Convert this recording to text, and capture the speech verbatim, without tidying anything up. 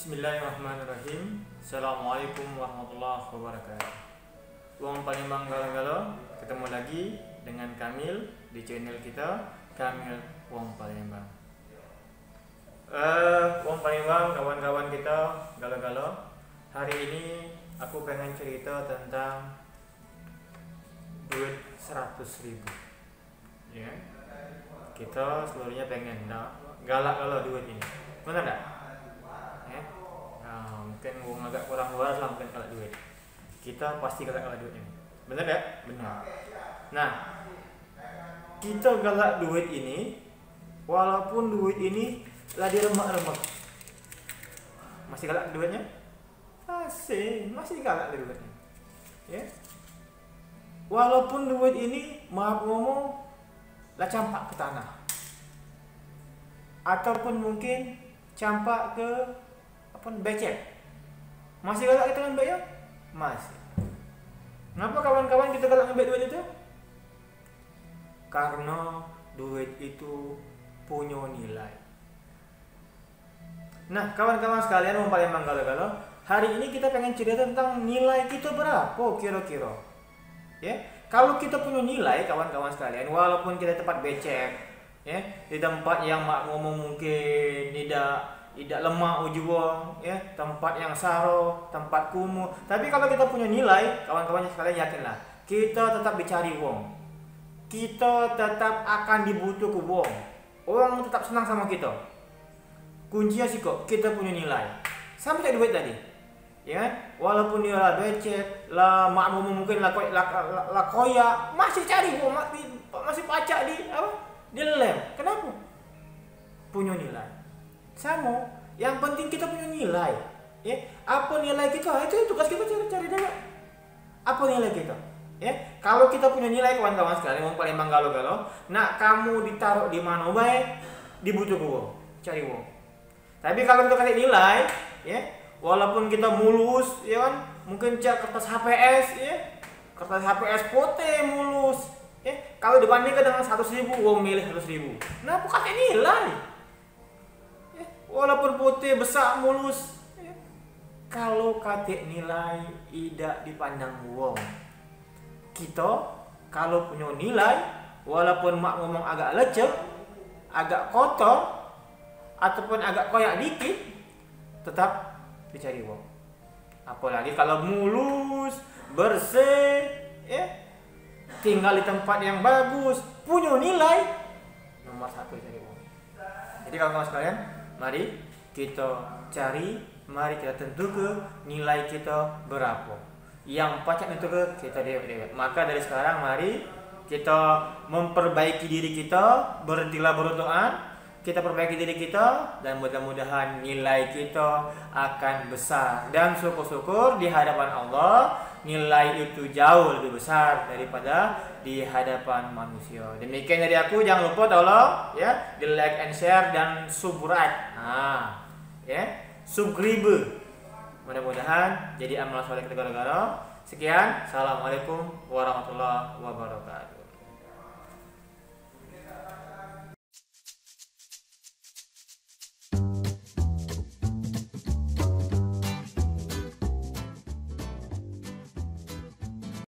Bismillahirrahmanirrahim. Assalamualaikum warahmatullahi wabarakatuh. Wong Palembang galo-galo, ketemu lagi dengan Kamil di channel kita, Kamil Wong Palembang. Eh, Wong Palembang, kawan-kawan kita galo-galo, hari ini aku pengen cerita tentang duit seratus ribu. Ya. Kita seluruhnya pengen dah galak galo duit ini. Benar dak? Ya. Nah, mungkin wong agak kurang waras lah mungkin galak duit. Kita pasti galak galo duit ini. Benar dak? Benar. Nah, kita galak duit ini, walaupun duit ini lah diremak-remak, masih galak duitnya? Masih, masih galak duitnya. Ya. Walaupun duit ini, maaf ngomong, lah campak ke tanah. Ataupun mungkin campak ke, apa, becek. Masih galak kita ngambek ya? Masih. Ngapa kawan-kawan kita galak ngambek duit itu? Karena duit itu punya nilai. Nah, kawan-kawan sekalian, wong Palembang galo-galo, hari ini kita pengen cerita tentang nilai kita berapa kira-kira. Ya, kalau kita punya nilai, kawan-kawan sekalian, walaupun kita tempat becek, ya, di tempat yang mak ngomong mungkin tidak tidak lemak ujuang, ya, tempat yang saro, tempat kumuh. Tapi kalau kita punya nilai, kawan-kawan sekalian, yakinlah, kita tetap dicari wong. Kita tetap akan dibutuhke wong. Wong tetap senang sama kita. Kuncinya sikok, kita punya nilai. Sama cak duit tadi. Ya kan? Walaupun dia lah becek, lah mak ngomong mungkin lah, koy- lah, lah, lah koyak, masih cari wong, ma- di- masih pacak di apa? Dilem. Kenapa? Punya nilai. Sama. Yang penting kita punya nilai. Ya, apa nilai kita? Itu tugas kita cari, cari dulu. Apa nilai kita? Ya, kalau kita punya nilai, kawan-kawan sekalian, wong Palembang galo-galo, nak kamu ditaruh di mana bae, dibutuhke wong, cari wong. Tapi kalau kita kasih nilai, ya, walaupun kita mulus, ya kan, mungkin cak kertas H P S, ya, kertas H P S putih mulus, ya, kalau dibandingkan dengan seratus ribu, wong milih seratus ribu. Kenapa? Kasih nilai. Eh, walaupun putih, besak, mulus, eh, kalau katek nilai idak dipandang wong. Kito kalau punyo nilai, walaupun mak ngomong agak lecek, agak kotor, ataupun agak koyak dikit, tetap dicari wong. Apolagi kalau mulus, bersih, ya, tinggal di tempat yang bagus, punyo nilai, nomor satu cari wong. Jadi kawan-kawan sekalian, mari kita cari, mari kita tentuke nilai kita berapa. Yang pacak nentuke kita dewek-dewek. Maka dari sekarang mari kita memperbaiki diri kita, berhentilah berdoaan, kita perbaiki diri kita, dan mudah-mudahan nilai kita akan besar. Dan syukur-syukur di hadapan Allah, nilai itu jauh lebih besar daripada di hadapan manusia. Demikian dari aku, jangan lupa tolong ya, di like and share dan subscribe. Nah, ya, subscribe. Mudah-mudahan jadi amal soleh kita gara-gara. Sekian, assalamualaikum warahmatullahi wabarakatuh.